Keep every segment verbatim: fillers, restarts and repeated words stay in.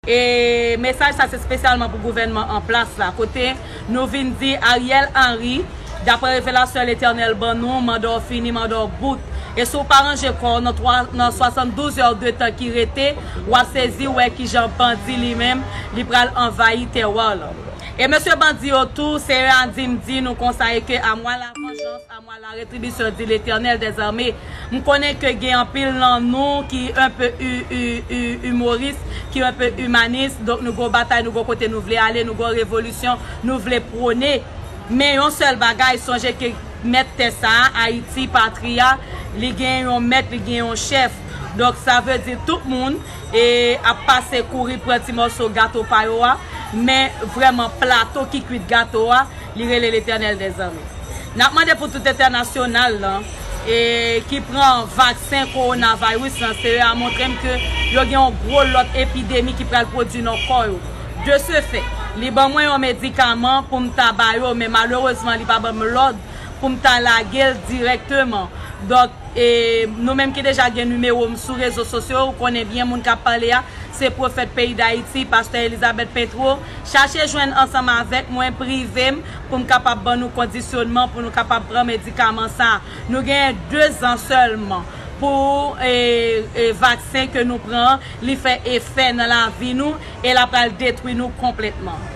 E mesaj sa se espesyalman pou gouvènman an plas la, kote nou vin di Ariel Henry, daprè revelasyon Letènèl ban nou, manda w fini, manda w bout. E si w pa ranje kò w nan twa, nan swasanndouz è de tan ki rete, w ap sezi wè kijan bandi li menm, li pral anvayi tèwa w lan. E mesye bandi yo tou, se yo a di m di nou konsa e ke à moi la vengeance, à moi la rétribution, dit l'Éternel des armées. M konnen ke gen anpil nan nou ki un peu u, u, u, imoris, ki un peu imanis, donk nou gon batay, nou gon kote nou vle ale, nou gon revolisyon nou vle pwone. Men yon sèl bagay, sonje ke mèt tè sa a, Ayiti, patri a, li gen yon mèt, li gen yon chèf. Donk sa vle di tout moun e ap pase kouri pran ti mòso gato pa yo a, men vrèman plato ki kwit gato a, li rele Letènèl dèzame. N ap mande pou tout entènasyonal lan e ki pran vaksen kowonavirus lan, se yo a montre m ke yo gen yon gwo lòt epidemi ki pral pwodui nan kò yo. De ce fait, li ban mwen yon medikaman pou m ta ba yo, men malerezman li pa ban m lòd pou m ta lage l dirèkteman. Donk, e nou menm ki deja gen nimewo m sou rezo sosyo, ou konnen byen moun k ap pale a, se pwofèt peyi Dayiti, pastè Elizabeth Petro. Chache jwenn ansanm avèk mwen, prive m pou m kapab ban nou kondisyonman pou nou kapab pran medikaman sa a. Nou genyen de zan sèlman pou e, e, vaksen ke nou pran, li fè efè nan lavi nou e l ap pral detwi nou konplètman.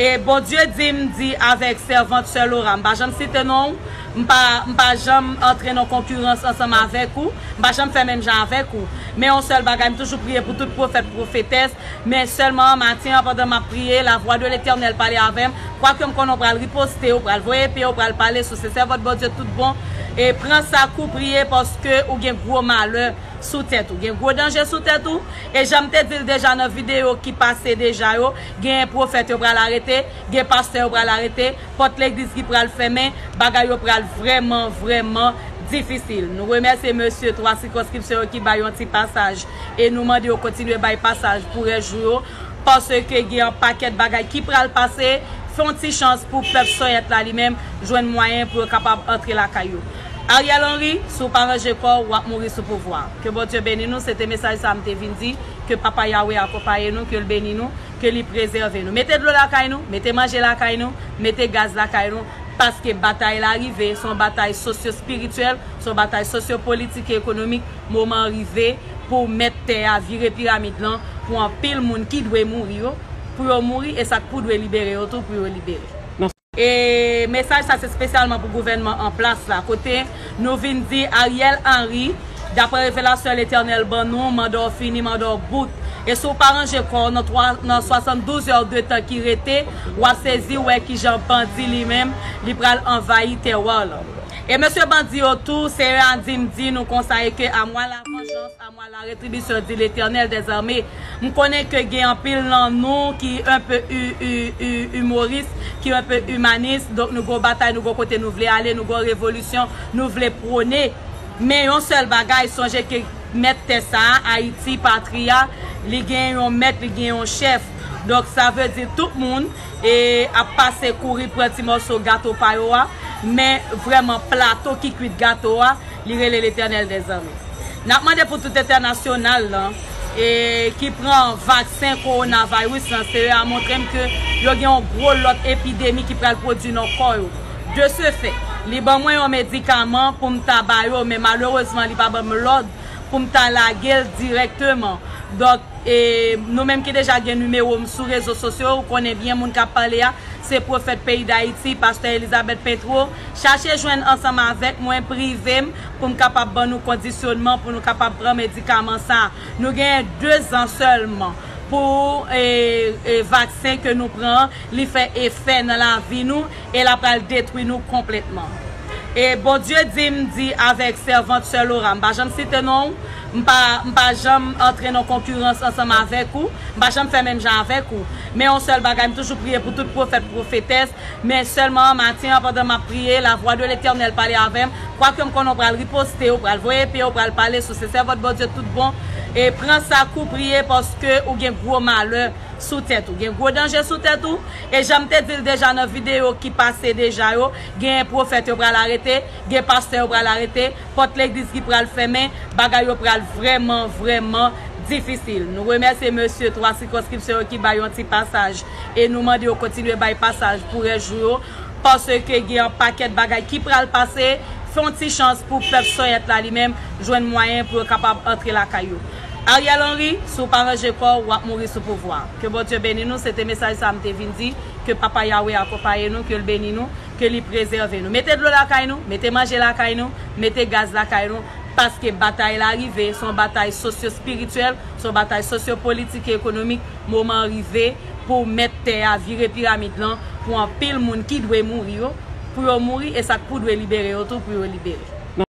E Bondye di m di avèk sèvant sè Laura, m pa janm site non w, m pa, m pa janm antre nan konkirans ansanm avèk ou, m pa janm fè menm jan avèk ou. Men yon sèl bagay, m toujou priye pou tout pwofèt, pwofetès, men sèlman maten an, pandan m ap priye, la voix de l'Éternel pale avè m, kwake m konnen w pral riposte, w pral voye pye, w pral pale sou se sèvant Bondye tout bon, e pran sa kou priye paske ou gen gwo malè sou tèt ou. Gen gwo danje sou tèt ou. E jan m te di l deja nan videyo ki pase deja yo, gen pwofèt yo pral arete, gen pastè yo pral arete, pòt legliz ki pral fèmen, bagay yo pral vrèman, vrèman difisil. Nou remèsye mesye twa sikonskripsyon yo ki bay yon ti pasaj e nou mande yo kontinye bay pasaj pou rès jou yo. Paske gen yon pakèt bagay ki pral pase, fè yon ti chans pou pèp Sonyèt la li menm jwenn mwayen pou yo kapab antre lakay yo. Ariel Henry, si w pa ranje kò w, w ap mouri sou pouvwa. Ke Bondye beni nou, se te mesaj sa a m te vin di, ke Papa Yahweh akonpaye nou, ke l beni nou, ke li prezève nou. Mete dlo lakay nou, mete manje lakay nou, mete gaz lakay nou, paske batay la rive, se yon batay sosyo-espirityèl, se yon batay sosyo-politik e ekonomik, moman an rive pou mèt tè a vire piramid lan pou anpil moun ki dwe mouri yo, pou yo mouri, e sa k pou dwe libere yo tou, pou yo libere. E mesaj sa se espesyalman pou gouvènman an plas la, kote nou vin di Ariel Henry, daprè revelasyon Letènèl ban nou, manda w fini, manda w bout. E si w pa ranje kò w nan twa, nan swasanndouz è de tan ki rete, w ap sezi wè kijan bandi li menm, li pral anvayi tèwa w lan. E mesye bandi yo tou, se yo a di m di nou konsa e ke à moi la vengeance, à moi la rétribution, dit l'Éternel des armées. M konnen ke gen anpil nan nou ki un peu u, u, u, imoris, ki un peu imanis, donk nou gon batay, nou gon kote nou vle ale, nou gon revolisyon nou vle pwone. Men yon sèl bagay, sonje ke mèt tè sa a, Ayiti, patri a, li gen yon mèt, li gen yon chèf. Donk sa vle di tout moun e ap pase kouri pran ti mòso gato pa yo a, men vrèman plato ki kwit gato a, li rele Letènèl dèzame. N ap mande pou tout entènasyonal lan e ki pran vaksen kowonavirus lan, se yo a montre m ke yo gen yon gwo lòt epidemi ki pral pwodui nan kò yo. De ce fait, li ban mwen yon medikaman pou m ta ba yo, men malerezman li pa ban m lòd pou m ta lage l dirèkteman. Donk, e nou menm ki deja gen nimewo m sou rezo sosyo, ou konnen byen moun k ap pale a, se pwofèt peyi Dayiti, pastè Elizabeth Petro. Chache jwenn ansanm avèk mwen, prive m pou m kapab ban nou kondisyonman pou nou kapab pran medikaman sa a. Nou genyen de zan sèlman pou e, e, vaksen ke nou pran, li fè efè nan lavi nou e l ap pral detwi nou konplètman. E Bondye di m di avèk sèvant sè Laura, m pa janm site non w, m pa, m pa janm antre nan konkirans ansanm avèk ou, m pa janm fè menm jan avèk ou. Men yon sèl bagay, m toujou priye pou tout pwofèt, pwofetès, men sèlman maten an, pandan m ap priye, la voix de l'Éternel pale avè m, kwake m konnen w pral riposte, w pral voye pye, w pral pale sou se sèvant Bondye tout bon, e pran sa kou priye paske ou gen gwo malè sou tèt ou, gen gwo danje sou tèt ou. E jan m te di l deja nan videyo ki pase deja yo, gen pwofèt yo pral arete, gen pastè yo pral arete, pòt legliz ki pral fèmen, bagay yo pral vrèman, vrèman difisil. Nou remèsye mesye twa sikonskripsyon yo ki bay yon ti pasaj e nou mande yo kontinye bay pasaj pou rès jou yo, paske gen yon pakèt bagay ki pral pase. Fè yon ti chans pou pèp Sonyèt la li menm jwenn mwayen pou yo kapab antre lakay yo. Ariel Henry, si w pa ranje kò w, w ap mouri sou pouvwa. Ke Bondye beni nou. Se te mesaj sa m te vin di. Ke Papa Yawe akonpaye nou, ke l beni nou, ke li prezève nou. Mete dlo lakay nou, mete manje lakay nou, mete gaz lakay nou, paske batay la rive. Se yon batay sosyo-espirityèl, se yon batay sosyo-politik e ekonomik. Moman an rive pou mèt tè a vire piramid lan, pou anpil moun ki dwe mouri yo, pou yo mouri, e sa k pou dwe libere yo tou, pou yo libere.